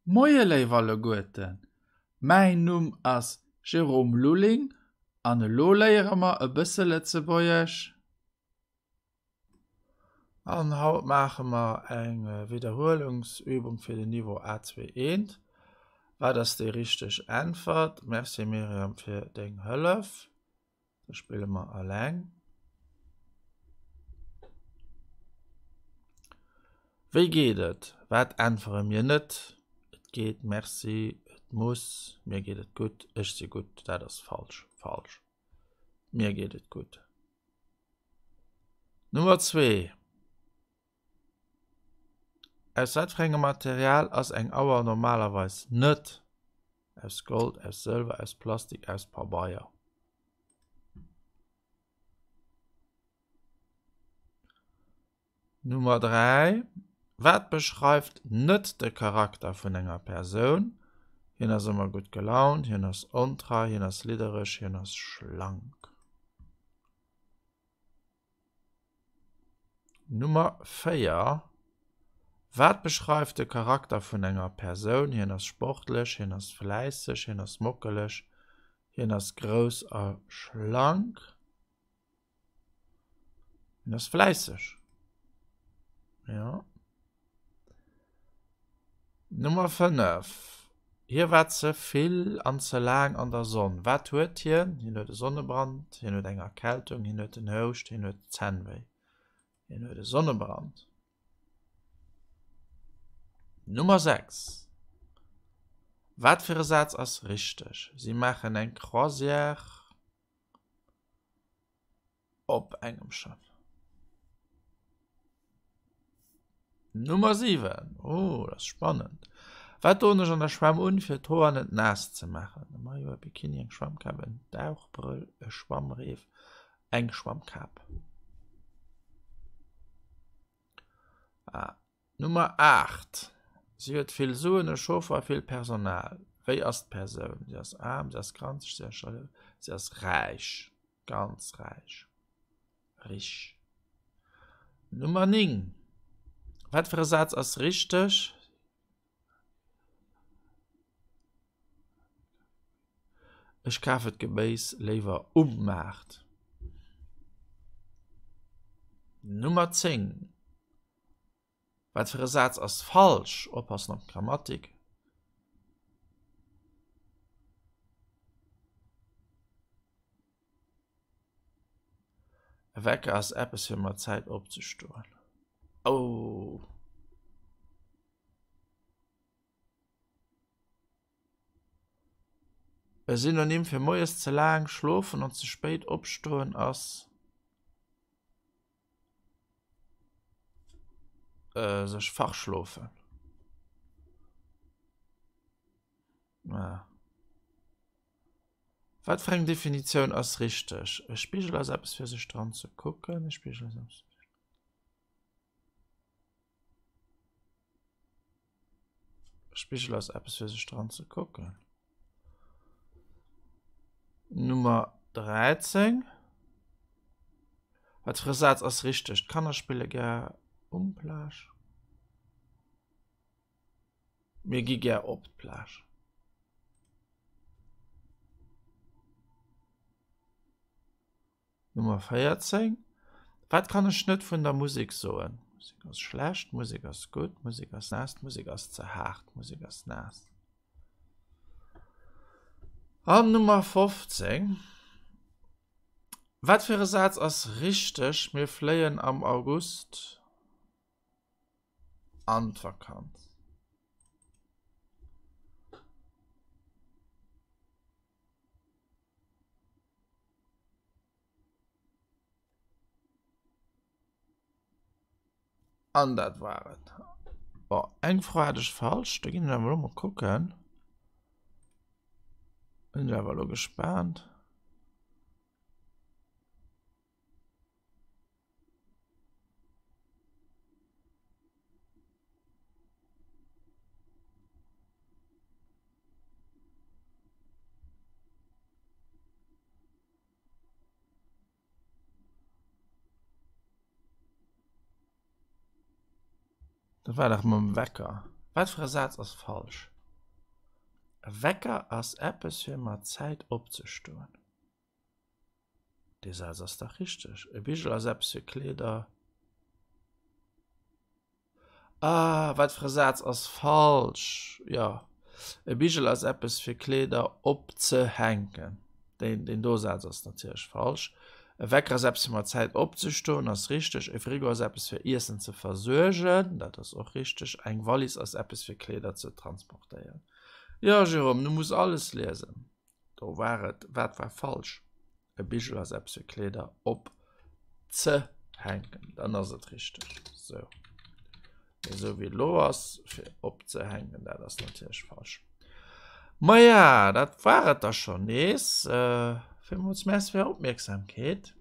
Moie léif alleguerten, mäin Numm ass Jérôme Lulling an elo léiere mer e bësse Lëtzebuergesch. An haut maache mer eng Wiederhuelungsübung fir den Niveau A2 eent. Wat ass déi richteg Äntwert? Merci Myriam fir deng Hëllef. Da spille mer alleng. Wéi geet et? Wat äntwere mir net? Et geet, Merci, et muss, mir geet et gutt, ech si gutt, dat ass falsch, falsch, mir geet et gutt. Nummer 2. Aus wat fir engem Material ass eng Auer normalerweis net? Aus Gold, aus Sëlwer, aus Plastik, aus Pabeier. Nummer 3. Wat beschreift net de Charakter vun enger Persoun? Hien ass ëmmer gutt gelaunt, hien ass ontrei, hien ass liddereg, hien ass schlank. Nummer 4. Wat beschreift de Charakter vun enger Persoun? Hien ass sportlech, hien ass fläisseg, hien ass mockeleg, hien ass grouss a schlank. Hien ass fläisseg. Jo. Nummer 5. Hie war ze vill an ze laang an der Sonn. Wat huet hien? Hien huet e Sonnebrand, hien huet eng Erkältung, hien huet den Houscht, hien huet Zännwéi. Hien huet e Sonnebrand. Nummer 6. Wat fir e Saz ass richteg? Si maachen eng Croisière op engem Schëff. Nummer 7, oh dat ass spannend. Wat doen ech an der Schwämm un, fir d'Hoer net naass ze maachen? E Maillot, e Bikini, eng Schwammkap, en Dauchbrëll, e Schwammreef, eng Schwammkap. Ah. Nummer 8, Si huet vill Suen, e Chauffer a vill Personal. Wéi ass d'Persoun? Si ass aarm, si ass granzeg, si ass jalous, si ass räich, ganz räich, riche. Nummer 9, Wat fir e Saz ass richteg? Ech kafe d'Geméis léiwer um Maart. Nummer 10, Wat fir e Saz ass falsch? Oppassen op d'Grammatik. E Wecker ass eppes fir mat Zäit opzestoen. Oh! E Synonym fir moies ze laang schlofen an ze spéit opstoen ass. Sech verschlofen. Ah. Wat fir eng Definitioun ass richteg? E Spigel ass eppes fir sech dran ze kucken. E Spigel ass eppes. E Spigel ass eppes fir sech dran ze kucken. Nummer 13. Wat fir e Saz ass richteg? D'Kanner spille gär um Plage. Mir gi gär op d'Plage. Nummer 14, Wat kann ech net vun der Musek soen? D'Musek ass schlecht, d'Musek ass gutt, d'Musek ass naass, d'Musek ass ze haart, d'Musek ass naass. An Nummer 15, Wat fir e Saz ass richteg? Mir fléien am August an d'Vakanz. An dat war et. Bon, eng Fro hat ech falsch, da ginn ech awer elo mol kucken. Sinn ech awer elo gespaant. Dat war dach mam Wecker. Wat fir e Saz ass falsch? E Wecker ass eppes fir mat Zäit opzestoen. Dee Saz ass dach richteg. E Bigel ass eppes fir Kleeder. Ah, wat fir e Saz ass falsch? Jo, e Bigel ass eppes fir Kleeder opzehänken. Deen, deen do Saz ass natierlech falsch. E Wecker ass eppes fir mat Zäit opzestoen, ass richteg. E Frigo ass eppes fir Iessen ze versuergen, dat ass och richteg. Eng Wallis ass eppes fir Kleeder ze transportéieren. Jo, Jérôme, du muss alles liesen. Do war et, wat war falsch? E Bigel ass eppes fir Kleeder op ze hänken. Dann ass et richteg. Sou. Mee sou wéi et elo ass, fir opzehänken, dat ass natierlech falsch. Maja, dat war et da schonn nees. Villmools Merci fir Är Opmierksamkeet.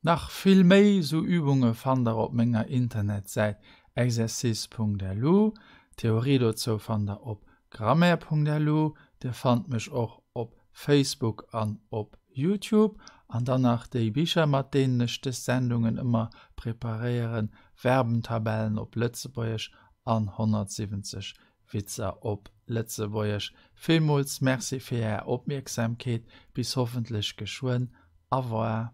Nach vill méi sou Übunge fannt der op menger Internetsäit exercice.lu. D'Theorie dozou fannt der op grammaire.lu. Dir fannt mech och op Facebook an op Youtube. An dann nach déi Bicher mat deenen ech des Sendungen ëmmer preparéieren, Verbentabellen op Lëtzebuergesch an 170 Witzer op Lëtzebuergesch. Villmools Merci fir Är Opmierksamkeet. Bis hoffentlech geschwënn. Au revoir.